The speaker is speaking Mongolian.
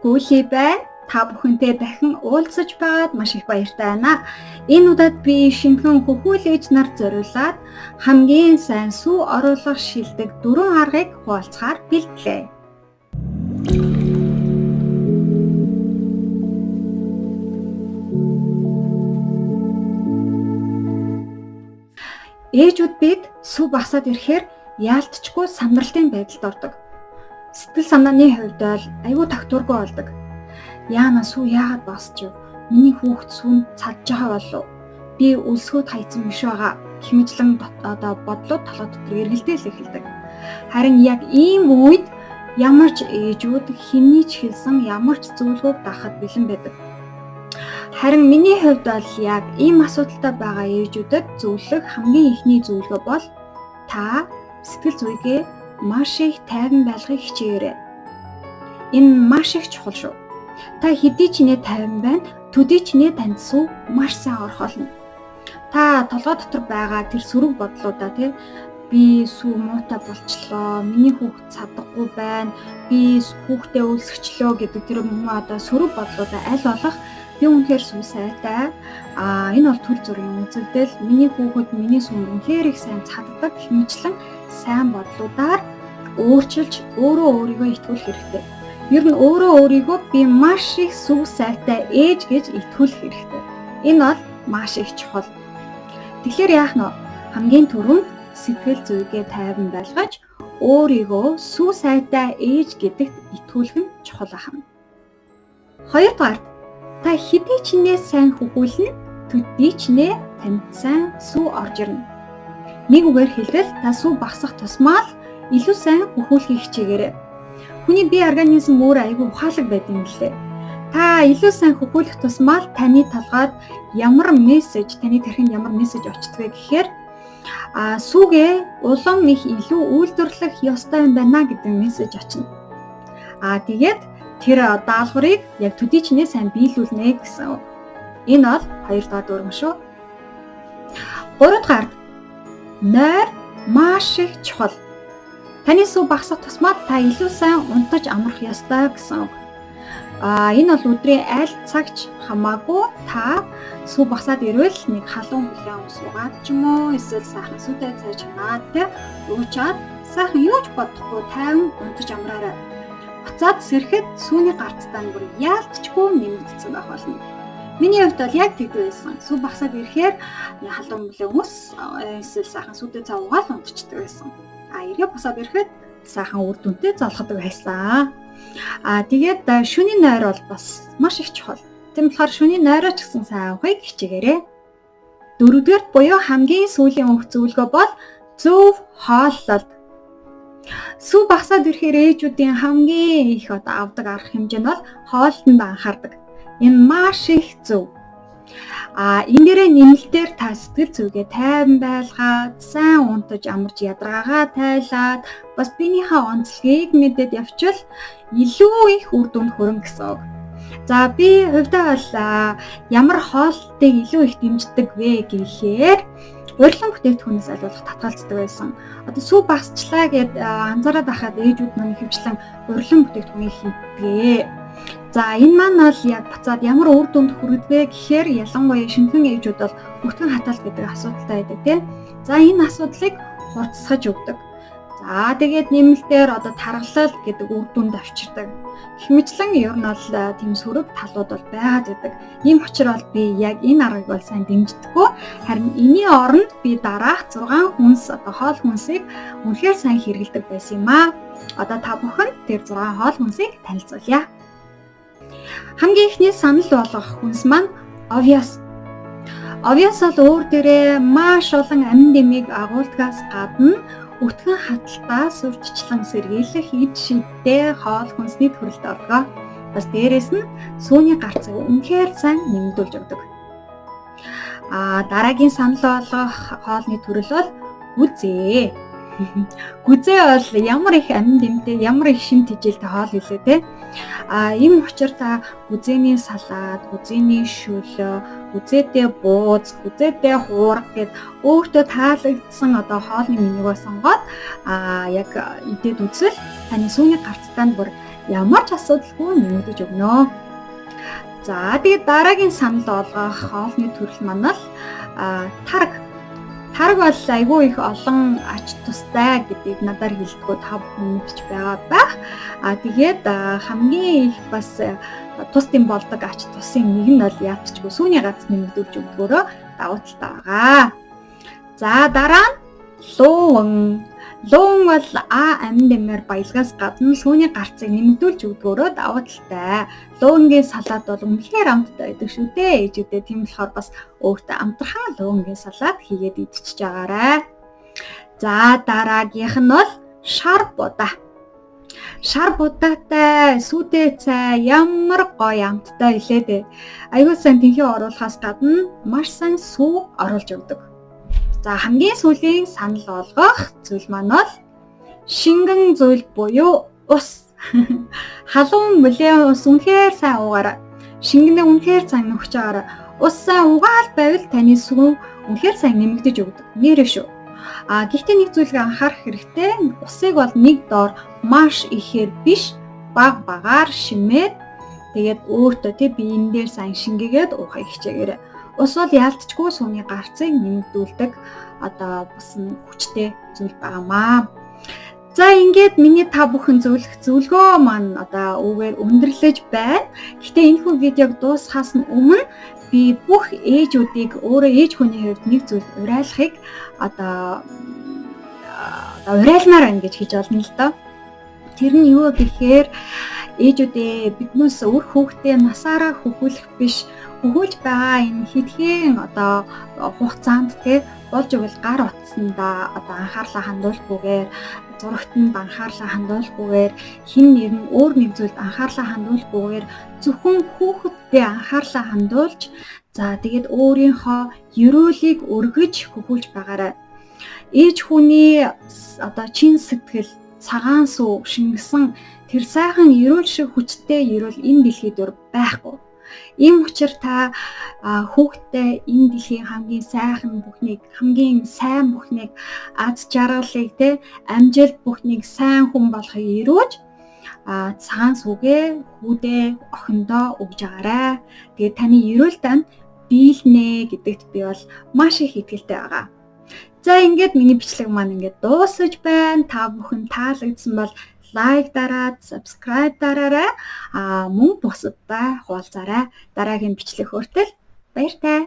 Гүлий байна. Та бүхэнтэй дахин уулзаж байгаад маш их баяртай байна. Энэ удаад би шинэхэн хөхүүл ээж нар зориулаад хамгийн сайн сүү оруулах шилдэг 4 аргыг хуваалцахаар бэлтлээ. Ээжүүд бид сүү багасаад ирэхээр яалтчгүй самралтын байдалд ордог. Сэтгэл санааны хувьд бол айгүй тогтворгүй болдог. Яана сүү яагаад багасч вэ? Миний хүүхэд сүүнд цадж байгаа болов уу? Би өлсгөөд хайцсан биш байгаа гэх мэтлэн одоо бодлууд толгой дотор эргэлдээл эхэлдэг. Харин яг ийм үед ямар ч ээжүүд хэний ч хэлсэн ямар ч зөвлөгөөг даахад бэлэн байдаг. Харин миний хувьд бол яг ийм асуудалтай байгаа ээжүүдэд зөвлөх хамгийн эхний зөвлөгөө бол та сэтгэл зүйгээ маш их тайван байлгахыг хичээгээрэй. Энэ маш их чухал шүү. Та хэдий ч нэ тайван байна, төдий ч нэ танд сүү маш сайн орох болно. Та толгой дотор байгаа тэр сөрөг бодлуудаа тий би сүү муутай болчлоо, миний хүүхэд чадахгүй байна, би хүүхдээ өлсгчлөө гэдэг тэр одоо сөрөг бодлуудаа аль болох би үнэхээр сүү сайтай. Аа энэ бол төр зүрийн үзэгдэл. Миний хүүхэд миний сүүнд үнэхээр их сайн цаддаг гэх мэтлэн сайн бодлуудаар өөрчилж өөрөө өөрийгөө итгүүлэх хэрэгтэй. Ер нь өөрөө өөрийгөө би маш их сүв сайтай ээж гэж итгүүлэх хэрэгтэй. Энэ бол маш их чухал. Тэгэхээр яах нь вэ? Хамгийн түрүүнд сэтгэл зүйгээ тайван байлгаж өөрийгөө сүв сайтай ээж гэдэгт итгүүлэх нь чухал ахна. Хоёрдугаар, та хэдий ч нэ сайн хөхүүлнэ, төдий ч нэ танд сайн сүү орж ирнэ. Нэг үгээр хэлбэл та сүү багасах тусмаа л илүү сайн хөхүүлэхийг хичээгээрэй. Хүний бие организм өөр айгүй ухаалаг байд юм лээ. Та илүү сайн хөхүүлэх тусмаа л таны толгойд ямар мессеж, таны тархинд ямар мессеж очдог вэ гэхээр сүүгээ улам их илүү үйлдвэрлэх ёстой юм байна гэдэг мессеж очно. Тэгээд тэр даалгаврыг яг төдий чинээ сайн биелүүлнэ гэсэн үг. Энэ бол хоёрдугаар дүрм шүү. Гуравдугаар, нойр маш их чухал. Таны сүү багасах тусмаа та илүү сайн унтаж амрах ёстой гэсэн үг. Энэ бол өдрийн аль цагч хамаагүй та сүү багасаад ирвэл нэг халуун хүлээн ус уугаад ч юм уу эсвэл сайхан сүүтэй цай чанаад тэ уучаад сайхан юу ч бодохгүй тайван унтаж амраарай. Буцаад сэрэхэд сүүний гарцтай нь бүр яалтчгүй нэмэгдсэн байх болно. Миний хувьд бол яг тэгдэг байсан. Сүү багасаад ирэхээр халуун хүлээн ус эсвэл сайхан сүүтэй цай уугаад унтчихдаг байсан. Эргээ босоод ирэхэд сайхан үр дүнтэй золгодог байсан. Тэгээд шөнийн нойр бол бас маш их чухал. Тийм болохоор шөнийн нойроо ч гэсэн сайн авахыг хичээгээрэй. Дөрөвдүгээр буюу хамгийн сүүлийн өөх зөвлөгөө бол зөв хооллолт. Сүү багасаад ирэхээр ээжүүдийн хамгийн их одоо авдаг арга хэмжээ нь бол хоолтонд анхаардаг. Энэ маш их зөв. Энэ дээрээ нэмэлтээр та сэтгэл зүйгээ тайван байлгаад, сайн унтаж амарч ядаргаагаа тайлаад, бас биенийхээ онцлогийг мэдээд явчвал илүү их үр дүнд хүрнэ гэсэн үг. За би хувьдаа бол ямар хоолтыг илүү их дэмждэг вэ гэхээр урилган бүтээгдэхүүнээс аль болох татгалздаг байсан. Одоо сүү багасчлаа гэд анзаараад байхад ээжүүд маань ихэвчлэн урилган бүтээгдэхүүнийг хийдэг. За энэ маань бол яг буцаад ямар үр дүнд хүргэдэг вэ гэхээр ялангуяа шинэхэн ээжүүд бол өтгөн хатаалт гэдэг асуудалтай байдаг тийм. За энэ асуудлыг хурцсаж өгдөг. За тэгээд нэмэлтээр одоо таргалал гэдэг үр дүнд авчирдаг. Гэх мэтлэн ер нь бол тийм сөрөг талууд бол байгаад байдаг. Ийм учраас бол би яг энэ аргыг бол сайн дэмждэггүй. Харин энэний оронд би дараах 6 хүнс одоо хоол хүнсийг үнэхээр сайн хэрэглэдэг байсан юм аа. Одоо та бүхэн тэр 6 хоол хүнсийг танилцуулъя. Хамгийн эхний санал болгох хүнс маань овьяас. Овьяас бол өөр дээрээ маш олон амин дэмийг агуулдгаас гадна өтгөн хаталтаас урьдчилан сэргийлэх эд шидтэй хоол хүнсний төрөлд ордог. Бас дээрээс нь сүүний гарцыг үнэхээр сайн нэмэгдүүлж өгдөг. Дараагийн санал болгох хоолны төрөл бол гүзээ. Гүзээ бол ямар их амин дэмтэй, ямар их шим тэжээлтэй хоол билээ те. Ийм учир та гүзээний салаад, гүзээний шөлөө, гүзээтэй бууз, гүзээтэй хуурга гэд өөртөө таалагдсан одоо хоолны менюгоо сонгоод яг идээд үзвэл таны сүүний гарцтай нь бүр ямар ч асуудалгүй нэмэгдэж өгнө. За тэгээд дараагийн санал болгох хоолны төрөл маань л тараг. Тараг бол айгүй их олон ач тустай гэдгийг надаар хэлдэггүй та бүхэн мэдж байгаа байх. Тэгээд хамгийн их бас тус дэм болдог ач тусын нэг нь бол яалтчгүй сүүний гац нэмэгдүүлж өгдгөөрөө давуу талтай байгаа. За дараа нь лууван. Лууван бол А амин дэмээр баялгаас гадна сүүний гарцыг нэмэгдүүлж өгдгөөрөө давуу талтай. Луувангийн салат бол үнэхээр амттай байдаг шүү дээ. Ээжүүдээ тийм болохоор бас өөртөө амтрахаа луувангийн салат хийгээд идчихэж байгаарай. За дараагийнх нь бол шар будаа. Шар будаатай сүйтэй цай ямар гоё амттай илээ дээ. Аюул сайн тэнхээ оруулахаас гадна маш сайн сүү оруулж өгдөг. За хамгийн сүүлийн санал болгох зүйл маань бол шингэн зүйл буюу ус. Халуун мөлий ус үнэхээр сайн уугаарай. Шингэнээ үнэхээр сайн нөхж байгаарай. Ус сайн угаал байвал таны сүү үнэхээр сайн нэмэгдэж өгдөг. Нэрээ шүү. Гэхдээ нэг зүйлийг анхаарах хэрэгтэй. Усыг бол нэг доор маш ихээр биш, баг багаар шимээд тэгээд өөртөө тий биен дээр сайн шингээгээд уухыг хичээгээрэй. Ус бол яалтчгүй сүүний гарцыг нэмэгдүүлдэг одоо бас хүчтэй зүйл байгаамаа. За ингээд миний та бүхэн зөвлөх зөвлөгөө маань одоо үүгээр өндөрлөж байна. Гэхдээ энэхүү видеог дуусгахаас өмнө би бүх ээжүүдийг өөрөө ээж хүний хувьд нэг зүйл уриалахыг одоо уриалмаар байна гэж хэлж болно л доо. Тэр нь юу гэхээр ээжүүдээ биднээс үр хүүхдээ насаараа хөхүүлэх биш, хөхүүлж байгаа энэ хэдхэн одоо хугацаанд те болж игэл гар утсандаа одоо анхаарлаа хандуулахгүйгээр, зурагтанд анхаарлаа хандуулахгүйгээр, хэн нэгэн өөр нэг зүйлд анхаарлаа хандуулахгүйгээр зөвхөн хүүхэддээ анхаарлаа хандуулж, за тэгээд өөрийнхөө ерөөлийг өргөж хөхүүлж байгаарай. Ээж хүний одоо чин сэтгэл, цагаан сүү шингэсэн тэр сайхан ерөөл шиг хүчтэй ерөөл энэ дэлхийд дөр байхгүй. Ийм учир та хүүхдтэй энэ дэлхийн хамгийн сайхан бүхнийг, хамгийн сайн бүхнийг, аз жаргалыг те амжилт бүхнийг, сайн хүн болохыг ерөөж цагаан сүгээ хүүдээ охиндоо өгж агаарай. Тэгээд таны ерөөл тань биелнэ гэдэгт би бол маш их итгэлтэй байгаа. За ингээд миний бичлэг маань ингээд дуусаж байна. Та бүхэн таалагдсан бол лайк дараад, subscribe дараарай. Мөн бусадтай хуваалцаарай. Дараагийн бичлэг хүртэл баяртай.